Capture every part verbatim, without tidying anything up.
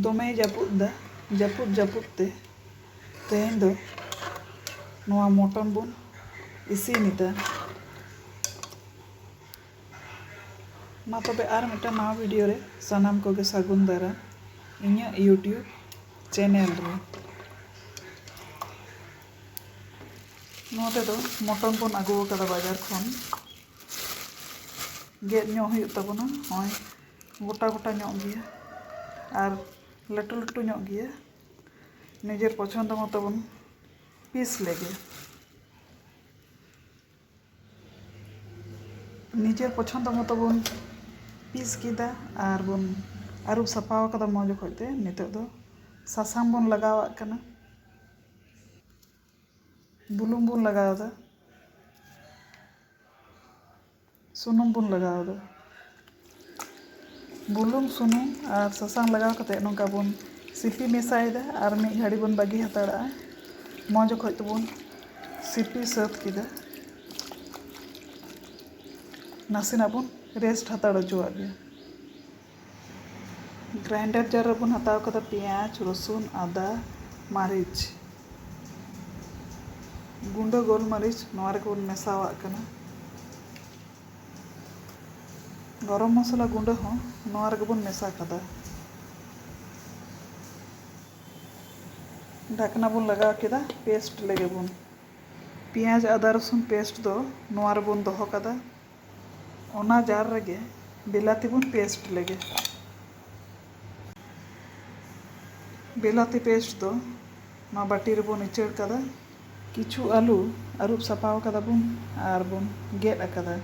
ᱫᱚᱢᱮᱭ ᱡᱟᱹᱯᱩᱫ ᱫᱟ᱾ ᱡᱟᱹᱯᱩᱫ ᱡᱟᱹᱯᱩᱫ ᱛᱮ ᱛᱮᱦᱮᱧ ᱫᱚ ᱱᱚᱣᱟ ᱢᱚᱴᱚᱱ ᱵᱚᱱ ᱤᱥᱤᱱ ᱮᱫᱟ᱾ ᱢᱟ ᱛᱚᱵᱮ ᱟᱨ ᱢᱤᱫᱴᱟᱝ ᱱᱟᱣᱟ ᱵᱷᱤᱰᱤᱭᱳ ᱨᱮ ᱥᱟᱱᱟᱢ ᱠᱚᱜᱮ ᱥᱟᱹᱜᱩᱱ ᱫᱟᱨᱟᱢ ᱤᱧᱟᱹᱜ YouTube ᱪᱮᱱᱮᱞ ᱨᱮ᱾ ᱱᱚᱣᱟ ᱛᱮᱫᱚ ᱢᱚᱴᱚᱱ ᱵᱚᱱ ᱟᱹᱜᱩ ᱟᱠᱟᱫᱟ ᱵᱟᱡᱟᱨ ᱠᱷᱚᱱ᱾ ᱜᱮᱫ ᱧᱚᱜ ᱦᱩᱭᱩᱜ ᱛᱟᱵᱚᱱᱟ᱾ ᱱᱚᱜᱼᱚᱭ ᱜᱚᱴᱟ ᱜᱚᱴᱟ ᱧᱚᱜ ᱜᱮᱭᱟ ᱟᱨ ᱞᱟᱹᱴᱩ ᱞᱟᱹᱴᱩ ᱧᱚᱜ ᱜᱮᱭᱟ᱾ ᱱᱤᱡᱮᱨ ᱯᱚᱪᱷᱚᱱᱫᱚ ᱢᱚᱛᱚ ᱵᱚᱱ ᱯᱤᱥ ᱞᱮᱜᱮ᱾ ᱱᱤᱡᱮᱨ ᱯᱚᱪᱷᱚᱱᱫᱚ ᱢᱚᱛᱚ ᱵᱚᱱ ᱯᱤᱥ ᱠᱮᱫᱟ ᱟᱨ ᱵᱚᱱ ᱟᱹᱨᱩᱵ ᱥᱟᱯᱷᱟ ᱟᱠᱟᱫᱟ ᱢᱚᱡᱽ ᱚᱠᱚᱡ ᱛᱮ᱾ ᱱᱤᱛᱚᱜ ᱫᱚ ᱥᱟᱥᱟᱝ ᱵᱚᱱ ᱞᱟᱜᱟᱣᱟᱜ ᱠᱟᱱᱟ, ᱵᱩᱞᱩᱝ ᱵᱚᱱ ᱞᱟᱜᱟᱣ ᱮᱫᱟ, ᱥᱩᱱᱩᱢ ᱵᱚᱱ ᱞᱟᱜᱟᱣ ᱮᱫᱟ᱾ ᱵᱩᱞᱩᱝ, ᱥᱩᱱᱩᱢ ᱟᱨ ᱥᱟᱥᱟᱝ ᱞᱟᱜᱟᱣ ᱠᱟᱛᱮ ᱱᱚᱝᱠᱟ ᱵᱚᱱ ᱥᱤᱯᱤ ᱢᱮᱥᱟᱭᱮᱫᱟ ᱟᱨ ᱢᱤᱫ ᱜᱷᱟᱹᱲᱤ ᱵᱚᱱ ᱵᱟᱹᱜᱤ ᱦᱟᱛᱟᱲᱟᱜᱼᱟ᱾ ᱢᱚᱡᱽ ᱚᱠᱚᱡ ᱛᱮᱵᱚᱱ ᱥᱤᱯᱤ ᱥᱟᱹᱛ ᱠᱮᱫᱟ᱾ ᱱᱟᱥᱮᱱᱟᱜ ᱵᱚᱱ ᱨᱮᱥᱴ ᱦᱟᱛᱟᱲ ᱦᱚᱪᱚᱣᱟᱜ ᱜᱮᱭᱟ᱾ ᱜᱨᱟᱭᱤᱱᱰᱟᱨ ᱡᱟᱨ ᱨᱮᱵᱚᱱ ᱦᱟᱛᱟᱣ ᱠᱟᱫᱟ ᱯᱮᱸᱭᱟᱡᱽ, ᱨᱚᱥᱩᱱ, ᱟᱫᱟ, ᱢᱟᱹᱨᱤᱪ, ᱜᱩᱸᱰᱟᱹ ᱜᱳᱞᱢᱟᱹᱨᱤᱪ ᱱᱚᱣᱟ ᱨᱮᱜᱮ ᱵᱚᱱ ᱢᱮᱥᱟᱣᱟᱜ ᱠᱟᱱᱟ᱾ ᱜᱚᱨᱚᱢ ᱢᱚᱥᱞᱟ ᱜᱩᱸᱰᱟᱹ ᱦᱚᱸ ᱱᱚᱣᱟ ᱨᱮᱜᱮ ᱵᱚᱱ ᱢᱮᱥᱟ ᱠᱟᱫᱟ᱾ ᱰᱷᱟᱠᱱᱟ ᱵᱚᱱ ᱞᱟᱜᱟᱣ ᱠᱮᱫᱟ, ᱯᱮᱥᱴ ᱞᱮᱜᱮ ᱵᱚᱱ᱾ ᱯᱮᱸᱭᱟᱡᱽ, ᱟᱫᱟ, ᱨᱚᱥᱩᱱ ᱯᱮᱥᱴ ᱫᱚ ᱱᱚᱣᱟ ᱨᱮᱵᱚᱱ ᱫᱚᱦᱚ ᱠᱟᱫᱟ᱾ ᱚᱱᱟ ᱡᱟᱨ ᱨᱮᱜᱮ ᱵᱤᱞᱟᱹᱛᱤ ᱵᱚᱱ ᱯᱮᱥᱴ ᱞᱮᱜᱮ᱾ ᱵᱤᱞᱟᱹᱛᱤ ᱯᱮᱥᱴ ᱫᱚ ᱱᱚᱣᱟ ᱵᱟᱹᱴᱤ ᱨᱮᱵᱚᱱ ᱩᱪᱟᱹᱲ ᱠᱟᱫᱟ᱾ ᱠᱤᱪᱷᱩ ᱟᱹᱞᱩ ᱟᱹᱨᱩᱵ ᱥᱟᱯᱷᱟ ᱟᱠᱟᱫᱟ ᱵᱚᱱ ᱟᱨ ᱵᱚᱱ ᱜᱮᱫ ᱟᱠᱟᱫᱟ᱾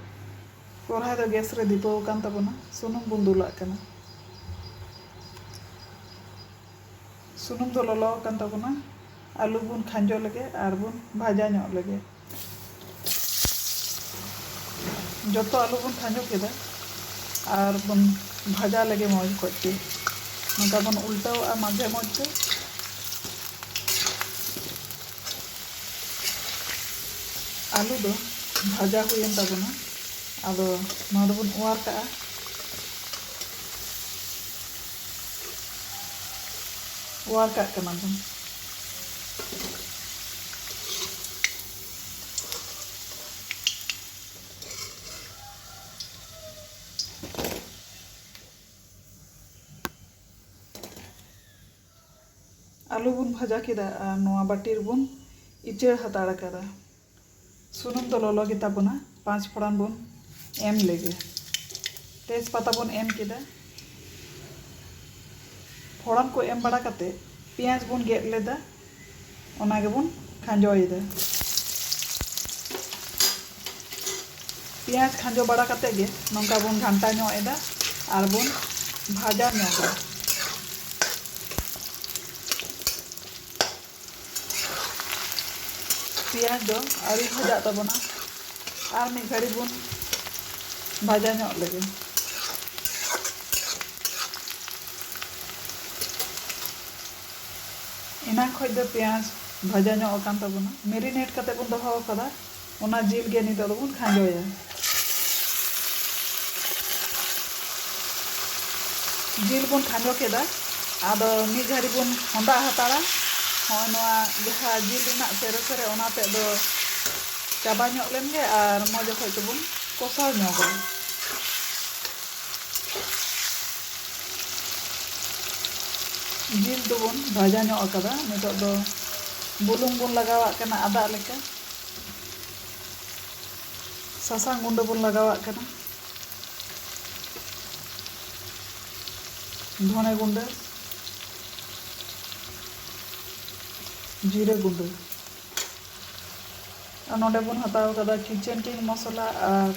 ᱠᱚᱲᱦᱟ ᱫᱚ ᱜᱮᱥ ᱨᱮ ᱫᱷᱤᱯᱟᱹᱣ ᱟᱠᱟᱱ ᱛᱟᱵᱚᱱᱟ, ᱥᱩᱱᱩᱢ ᱵᱚᱱ ᱫᱩᱞᱟᱜ ᱠᱟᱱᱟ᱾ ᱥᱩᱱᱩᱢ ᱫᱚ ᱞᱚᱞᱚ ᱟᱠᱟᱱ ᱛᱟᱵᱚᱱᱟ᱾ ᱟᱹᱞᱩ ᱵᱚᱱ ᱠᱷᱟᱸᱡᱚ ᱞᱮᱜᱮ ᱟᱨ ᱵᱚᱱ ᱵᱷᱟᱡᱟ ᱧᱚᱜ ᱞᱮᱜᱮ᱾ ᱡᱚᱛᱚ ᱟᱹᱞᱩ ᱵᱚᱱ ᱠᱷᱟᱸᱡᱚ ᱠᱮᱫᱟ ᱟᱨ ᱵᱚᱱ ᱵᱷᱟᱡᱟ ᱞᱮᱜᱮ ᱢᱚᱡᱽ ᱚᱠᱚᱡ ᱛᱮ᱾ ᱱᱚᱝᱠᱟ ᱵᱚᱱ ᱩᱞᱴᱟᱹᱣᱟᱜᱼᱟ ᱢᱟᱡᱷᱮ ᱢᱚᱡᱽ ᱛᱮ᱾ ᱟᱹᱞᱩ ᱫᱚ ᱵᱷᱟᱡᱟ ᱦᱩᱭᱮᱱ ᱛᱟᱵᱚᱱᱟ᱾ ᱟᱫᱚ ᱱᱚᱣᱟ ᱫᱚᱵᱚᱱ ᱚᱣᱟᱨ ᱠᱟᱜᱼᱟ᱾ ᱚᱣᱟᱨ ᱠᱟᱜ ᱠᱟᱱᱟ ᱵᱚᱱ᱾ ᱟᱹᱞᱩ ᱵᱚᱱ ᱵᱷᱟᱡᱟ ᱠᱮᱫᱟ ᱟᱨ ᱱᱚᱣᱟ ᱵᱟᱹᱴᱤ ᱨᱮᱵᱚᱱ ᱤᱪᱟᱹᱲ ᱦᱟᱛᱟᱲ ᱠᱟᱫᱟ᱾ ᱥᱩᱱᱩᱢ ᱫᱚ ᱞᱚᱞᱚ ᱜᱮᱛᱟ ᱵᱚᱱᱟ, ᱯᱟᱸᱪ ᱯᱷᱚᱲᱟᱱ ᱵᱚᱱ ᱮᱢ ᱞᱮᱜᱮ᱾ ᱛᱮᱡᱽ ᱯᱟᱛᱟ ᱵᱚᱱ ᱮᱢ ᱠᱮᱫᱟ᱾ ᱯᱷᱚᱲᱟᱱ ᱠᱚ ᱮᱢ ᱵᱟᱲᱟ ᱠᱟᱛᱮ ᱯᱮᱸᱭᱟᱡᱽ ᱵᱚᱱ ᱜᱮᱫ ᱞᱮᱫᱟ, ᱚᱱᱟ ᱜᱮᱵᱚᱱ ᱠᱷᱟᱸᱡᱚᱭᱮᱫᱟ᱾ ᱯᱮᱸᱭᱟᱡᱽ ᱠᱷᱟᱸᱡᱚ ᱵᱟᱲᱟ ᱠᱟᱛᱮ ᱜᱮ ᱱᱚᱝᱠᱟ ᱵᱚᱱ ᱜᱷᱟᱱᱴᱟ ᱧᱚᱜ ᱮᱫᱟ ᱟᱨ ᱵᱚᱱ ᱵᱷᱟᱡᱟ ᱧᱚᱜᱟ᱾ ᱯᱮᱸᱭᱟᱡᱽ ᱫᱚ ᱟᱹᱣᱨᱤ ᱵᱷᱟᱡᱟᱜ ᱛᱟᱵᱚᱱᱟ, ᱟᱨ ᱢᱤᱫ ᱜᱷᱟᱹᱲᱤ ᱵᱚᱱ ᱵᱷᱟᱡᱟ ᱧᱚᱜ ᱞᱮᱜᱮ᱾ ᱮᱱᱟᱝ ᱠᱷᱚᱡ ᱫᱚ ᱯᱮᱸᱭᱟᱡᱽ ᱵᱷᱟᱡᱟ ᱧᱚᱜ ᱟᱠᱟᱱ ᱛᱟᱵᱚᱱᱟ, ᱢᱮᱨᱤᱱᱮᱴ ᱠᱟᱛᱮ ᱵᱚᱱ ᱫᱚᱦᱚ ᱟᱠᱟᱫᱟ, ᱚᱱᱟ ᱡᱤᱞ ᱜᱮ ᱱᱤᱛᱚᱜ ᱫᱚᱵᱚᱱ ᱠᱷᱟᱸᱡᱚᱭᱟ᱾ ᱡᱤᱞ ᱵᱚᱱ ᱠᱷᱟᱸᱡᱚ ᱠᱮᱫᱟ, ᱟᱫᱚ ᱢᱤᱫ ᱜᱷᱟᱹᱲᱤ ᱵᱚᱱ ᱦᱚᱸᱫᱟ ᱦᱟᱛᱟᱲᱟ᱾ ᱱᱚᱜᱼᱚᱭ ᱱᱚᱣᱟ ᱡᱟᱦᱟᱸ ᱡᱤᱞ ᱨᱮᱱᱟᱜ ᱥᱮᱨᱮ ᱥᱮᱨᱮ, ᱚᱱᱟ ᱛᱮᱫ ᱫᱚ ᱪᱟᱵᱟ ᱧᱚᱜ ᱞᱮᱱ ᱜᱮ ᱟᱨ ᱢᱚᱡᱽ ᱚᱠᱚᱡ ᱛᱮᱵᱚᱱ ᱠᱚᱥᱟᱣ ᱧᱚᱜᱟ᱾ ᱡᱤᱞ ᱫᱚᱵᱚᱱ ᱵᱷᱟᱡᱟ ᱧᱚᱜ ᱟᱠᱟᱫᱟ᱾ ᱱᱤᱛᱚᱜ ᱫᱚ ᱵᱩᱞᱩᱝ ᱵᱚᱱ ᱞᱟᱜᱟᱣᱟᱜ ᱠᱟᱱᱟ ᱟᱫᱟᱜ ᱞᱮᱠᱟ, ᱥᱟᱥᱟᱝ ᱜᱩᱸᱰᱟᱹ ᱵᱚᱱ ᱞᱟᱜᱟᱣᱟᱜ ᱠᱟᱱᱟ, ᱫᱷᱚᱱᱮ ᱜᱩᱸᱰᱟᱹ, ᱡᱤᱨᱟᱹ ᱜᱩᱸᱰᱟᱹ᱾ ᱟᱨ ᱱᱚᱰᱮ ᱵᱚᱱ ᱦᱟᱛᱟᱣ ᱠᱟᱫᱟ ᱠᱤᱪᱮᱱ ᱠᱤᱝ ᱢᱚᱥᱞᱟ, ᱟᱨ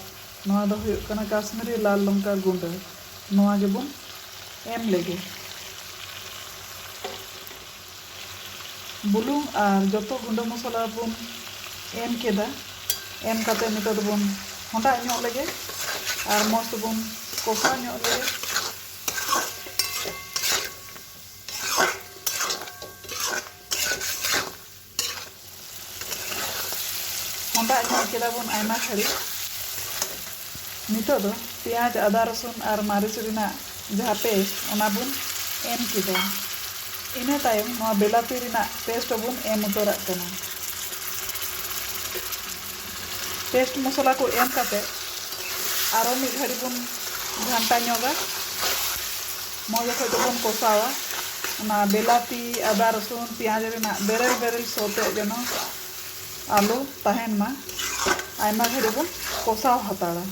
ᱱᱚᱣᱟ ᱫᱚ ᱦᱩᱭᱩᱜ ᱠᱟᱱᱟ ᱠᱟᱥᱢᱤᱨᱤ ᱞᱟᱞ ᱞᱚᱝᱠᱟ ᱜᱩᱸᱰᱟᱹ᱾ ᱱᱚᱣᱟ ᱜᱮᱵᱚᱱ ᱮᱢ ᱞᱮᱜᱮ᱾ ᱵᱩᱞᱩᱝ ᱟᱨ ᱡᱚᱛᱚ ᱜᱩᱸᱰᱟᱹ ᱢᱚᱥᱞᱟ ᱵᱚᱱ ᱮᱢ ᱠᱮᱫᱟ᱾ ᱮᱢ ᱠᱟᱛᱮ ᱱᱤᱛᱚᱜ ᱫᱚᱵᱚᱱ ᱦᱚᱸᱰᱟᱜ ᱧᱚᱜ ᱞᱮᱜᱮ ᱟᱨ ᱢᱚᱡᱽ ᱛᱮᱵᱚᱱ ᱠᱚᱥᱟᱣ ᱧᱚᱜ ᱞᱮᱜᱮ᱾ ᱦᱚᱸᱰᱟᱜ ᱧᱚᱜ ᱠᱮᱫᱟ ᱵᱚᱱ ᱟᱭᱢᱟ ᱜᱷᱟᱹᱲᱤᱡ᱾ ᱱᱤᱛᱚᱜ ᱫᱚ ᱯᱮᱸᱭᱟᱡᱽ, ᱟᱫᱟ, ᱨᱚᱥᱩᱱ ᱟᱨ ᱢᱟᱹᱨᱤᱪ ᱨᱮᱱᱟᱜ ᱡᱟᱦᱟᱸ ᱯᱮᱥᱴ, ᱚᱱᱟ ᱵᱚᱱ ᱮᱢ ᱠᱮᱫᱟ᱾ ᱤᱱᱟᱹ ᱛᱟᱭᱚᱢ ᱱᱚᱣᱟ ᱵᱮᱞᱟᱛᱤ ᱨᱮᱱᱟᱜ ᱯᱮᱥᱴ ᱵᱚᱱ ᱮᱢ ᱩᱛᱟᱹᱨᱟᱜ ᱠᱟᱱᱟ᱾ ᱯᱮᱥᱴ ᱢᱚᱥᱞᱟ ᱠᱚ ᱮᱢ ᱠᱟᱛᱮ ᱟᱨᱚ ᱢᱤᱫ ᱜᱷᱟᱹᱲᱤᱡ ᱵᱚᱱ ᱜᱷᱟᱱᱴᱟ ᱧᱚᱜᱟ᱾ ᱢᱚᱡᱽ ᱚᱠᱚᱡ ᱛᱮᱵᱚᱱ ᱠᱚᱥᱟᱣᱟ᱾ ᱚᱱᱟ ᱵᱮᱞᱟᱛᱤ, ᱟᱫᱟ, ᱨᱟᱹᱥᱩᱱ, ᱯᱮᱸᱭᱟᱡᱽ ᱨᱮᱱᱟᱜ ᱵᱮᱨᱮᱞ ᱵᱮᱨᱮᱞ ᱥᱚ ᱛᱮᱫ ᱡᱮᱱᱚ ᱟᱞᱚ ᱛᱟᱦᱮᱱ ᱢᱟ᱾ ᱟᱭᱢᱟ ᱜᱷᱟᱹᱲᱤᱡ ᱵᱚᱱ ᱠᱚᱥᱟᱣ ᱦᱟᱛᱟᱲᱟ᱾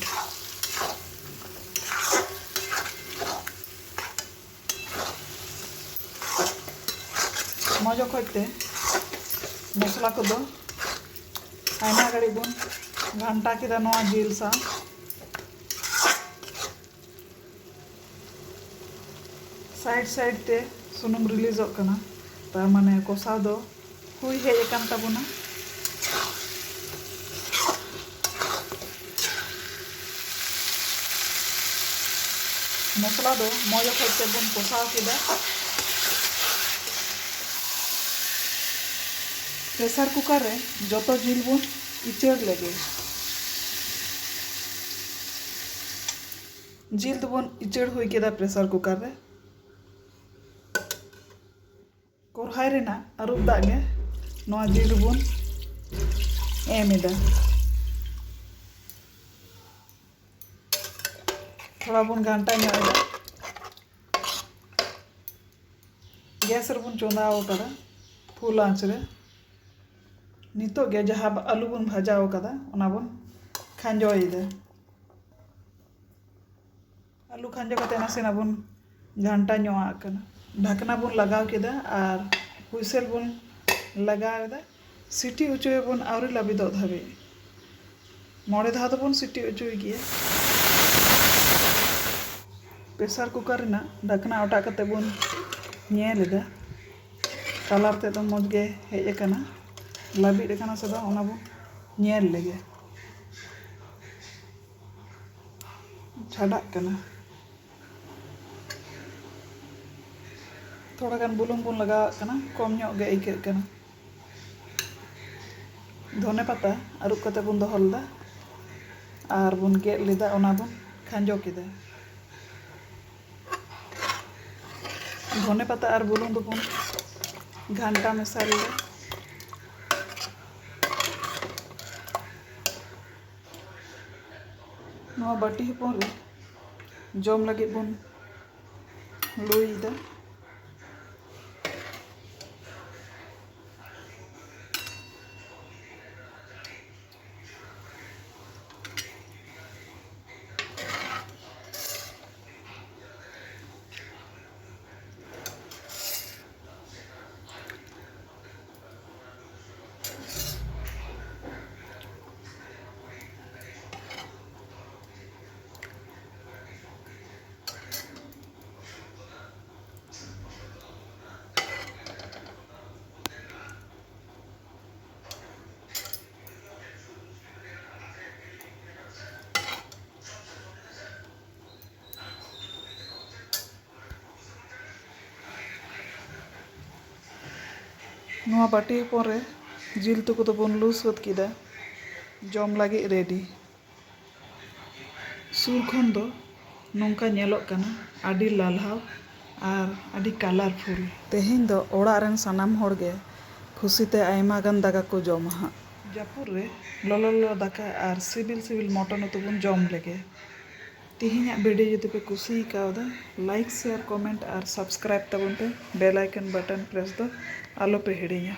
ᱢᱚᱡᱽ ᱚᱠᱚᱡ ᱛᱮ ᱢᱚᱥᱞᱟ ᱠᱚᱫᱚ ᱟᱭᱢᱟ ᱜᱷᱟᱹᱲᱤᱡ ᱵᱚᱱ ᱜᱷᱟᱱᱴᱟ ᱠᱮᱫᱟ ᱱᱚᱣᱟ ᱡᱤᱞ ᱥᱟᱶ᱾ ᱥᱟᱭᱤᱰ ᱥᱟᱭᱤᱰ ᱛᱮ ᱥᱩᱱᱩᱢ ᱨᱤᱞᱤᱡᱚᱜ ᱠᱟᱱᱟ, ᱛᱟᱨ ᱢᱟᱱᱮ ᱠᱚᱥᱟᱣ ᱫᱚ ᱦᱩᱭ ᱦᱮᱡ ᱟᱠᱟᱱ ᱛᱟᱵᱚᱱᱟ᱾ ᱢᱚᱥᱞᱟ ᱫᱚ ᱢᱚᱡᱽ ᱚᱠᱚᱡ ᱛᱮᱵᱚᱱ ᱠᱚᱥᱟᱣ ᱠᱮᱫᱟ᱾ ᱯᱨᱮᱥᱟᱨ ᱠᱩᱠᱟᱨ ᱨᱮ ᱡᱚᱛᱚ ᱡᱤᱞ ᱵᱚᱱ ᱤᱪᱟᱹᱲ ᱞᱮᱜᱮ᱾ ᱡᱤᱞ ᱫᱚᱵᱚᱱ ᱤᱪᱟᱹᱲ ᱦᱩᱭ ᱠᱮᱫᱟ ᱯᱨᱮᱥᱟᱨ ᱠᱩᱠᱟᱨ ᱨᱮ᱾ ᱠᱚᱨᱦᱟᱭ ᱨᱮᱱᱟᱜ ᱟᱹᱨᱩᱵ ᱫᱟᱜ ᱜᱮ ᱱᱚᱣᱟ ᱡᱤᱞ ᱨᱮᱵᱚᱱ ᱮᱢ ᱮᱫᱟ᱾ ᱛᱷᱚᱲᱟ ᱵᱚᱱ ᱜᱷᱟᱱᱴᱟ ᱧᱚᱜ ᱮᱫᱟ᱾ ᱜᱮᱥ ᱨᱮᱵᱚᱱ ᱪᱚᱸᱫᱟ ᱟᱠᱟᱫᱟ ᱯᱷᱩᱞ ᱟᱸᱪ ᱨᱮ᱾ ᱱᱤᱛᱚᱜ ᱜᱮ ᱡᱟᱦᱟᱸ ᱟᱹᱞᱩ ᱵᱚᱱ ᱵᱷᱟᱡᱟ ᱟᱠᱟᱫᱟ, ᱚᱱᱟ ᱵᱚᱱ ᱠᱷᱟᱸᱡᱚᱭᱮᱫᱟ᱾ ᱟᱹᱞᱩ ᱠᱷᱟᱸᱡᱚ ᱠᱟᱛᱮ ᱱᱟᱥᱮᱱᱟᱜ ᱵᱚᱱ ᱜᱷᱟᱱᱴᱟ ᱧᱚᱜ ᱟᱜ ᱠᱟᱱᱟ᱾ ᱰᱷᱟᱠᱱᱟ ᱵᱚᱱ ᱞᱟᱜᱟᱣ ᱠᱮᱫᱟ ᱟᱨ ᱦᱩᱭᱥᱮᱞ ᱵᱚᱱ ᱞᱟᱜᱟᱣ ᱮᱫᱟ᱾ ᱥᱤᱴᱤ ᱚᱪᱚᱭᱟᱵᱚᱱ ᱟᱹᱣᱨᱤ ᱞᱟᱹᱵᱤᱫᱚᱜ ᱫᱷᱟᱹᱵᱤᱡ᱾ ᱢᱚᱬᱮ ᱫᱷᱟᱣ ᱫᱚᱵᱚᱱ ᱥᱤᱴᱤ ᱚᱪᱚᱭ ᱜᱮᱭᱟ᱾ ᱯᱨᱮᱥᱟᱨ ᱠᱩᱠᱟᱨ ᱨᱮᱱᱟᱜ ᱰᱷᱟᱠᱱᱟ ᱚᱴᱟᱜ ᱠᱟᱛᱮ ᱵᱚᱱ ᱧᱮᱞ ᱮᱫᱟ, ᱠᱟᱞᱟᱨ ᱛᱮᱫ ᱫᱚ ᱢᱚᱡᱽ ᱜᱮ ᱦᱮᱡ ᱟᱠᱟᱱᱟ᱾ ᱞᱟᱹᱵᱤᱫ ᱟᱠᱟᱱᱟ ᱥᱮ ᱵᱟᱝ, ᱚᱱᱟ ᱵᱚᱱ ᱧᱮᱞ ᱞᱮᱜᱮ᱾ ᱪᱷᱟᱰᱟᱜ ᱠᱟᱱᱟ᱾ ᱛᱷᱚᱲᱟ ᱜᱟᱱ ᱵᱩᱞᱩᱝ ᱵᱚᱱ ᱞᱟᱜᱟᱣᱟᱜ ᱠᱟᱱᱟ, ᱠᱚᱢ ᱧᱚᱜ ᱜᱮ ᱟᱹᱭᱠᱟᱹᱜ ᱠᱟᱱᱟ᱾ ᱫᱷᱚᱱᱮ ᱯᱟᱛᱟ ᱟᱹᱨᱩᱵ ᱠᱟᱛᱮ ᱵᱚᱱ ᱫᱚᱦᱚ ᱞᱮᱫᱟ ᱟᱨ ᱵᱚᱱ ᱜᱮᱫ ᱞᱮᱫᱟ, ᱚᱱᱟ ᱵᱚᱱ ᱠᱷᱟᱸᱡᱚ ᱠᱮᱫᱟ᱾ ᱫᱷᱚᱱᱮ ᱯᱟᱛᱟ ᱟᱨ ᱵᱩᱞᱩᱝ ᱫᱚᱵᱚᱱ ᱜᱷᱟᱱᱴᱟ ᱢᱮᱥᱟ ᱞᱮᱭᱟ᱾ ᱱᱚᱣᱟ ᱵᱟᱹᱴᱤ ᱦᱚᱯᱚᱱ ᱨᱮ ᱡᱚᱢ ᱞᱟᱹᱜᱤᱫ ᱵᱚᱱ ᱞᱩᱭᱮᱫᱟ᱾ ᱱᱚᱣᱟ ᱵᱟᱹᱴᱤ ᱦᱚᱯᱚᱱ ᱨᱮ ᱡᱤᱞ ᱩᱛᱩ ᱠᱚᱫᱚ ᱵᱚᱱ ᱞᱩ ᱥᱟᱹᱛ ᱠᱮᱫᱟ, ᱡᱚᱢ ᱞᱟᱹᱜᱤᱫ ᱨᱮᱰᱤ᱾ ᱥᱩᱨ ᱠᱷᱚᱱ ᱫᱚ ᱱᱚᱝᱠᱟ ᱧᱮᱞᱚᱜ ᱠᱟᱱᱟ, ᱟᱹᱰᱤ ᱞᱟᱞᱦᱟᱣ ᱟᱨ ᱟᱹᱰᱤ ᱠᱟᱞᱟᱨᱯᱷᱩᱞ᱾ ᱛᱮᱦᱮᱧ ᱫᱚ ᱚᱲᱟᱜ ᱨᱮᱱ ᱥᱟᱱᱟᱢ ᱦᱚᱲ ᱜᱮ ᱠᱷᱩᱥᱤ ᱛᱮ ᱟᱭᱢᱟ ᱜᱟᱱ ᱫᱟᱠᱟ ᱠᱚ ᱡᱚᱢᱟ ᱦᱟᱸᱜ᱾ ᱡᱟᱹᱯᱩᱫ ᱨᱮ ᱞᱚᱞᱚ ᱞᱚᱞᱚ ᱫᱟᱠᱟ ᱟᱨ ᱥᱤᱵᱤᱞ ᱥᱤᱵᱤᱞ ᱢᱚᱴᱚᱱ ᱩᱛᱩ ᱵᱚᱱ ᱡᱚᱢ ᱞᱮᱜᱮ᱾ ᱛᱮᱦᱮᱧᱟᱜ ᱵᱷᱤᱰᱤᱭᱳ ᱡᱩᱫᱤ ᱯᱮ ᱠᱩᱥᱤ ᱠᱟᱣᱫᱟ, ᱞᱟᱭᱤᱠ, ᱥᱮᱭᱟᱨ, ᱠᱚᱢᱮᱱᱴ ᱟᱨ ᱥᱟᱵᱥᱠᱨᱟᱭᱤᱵ ᱛᱟᱵᱚᱱ ᱯᱮ᱾ ᱵᱮᱞ ᱟᱭᱠᱚᱱ ᱵᱟᱴᱚᱱ ᱯᱨᱮᱥ ᱫᱚ ᱟᱞᱚ ᱯᱮ ᱦᱤᱲᱤᱧᱟ᱾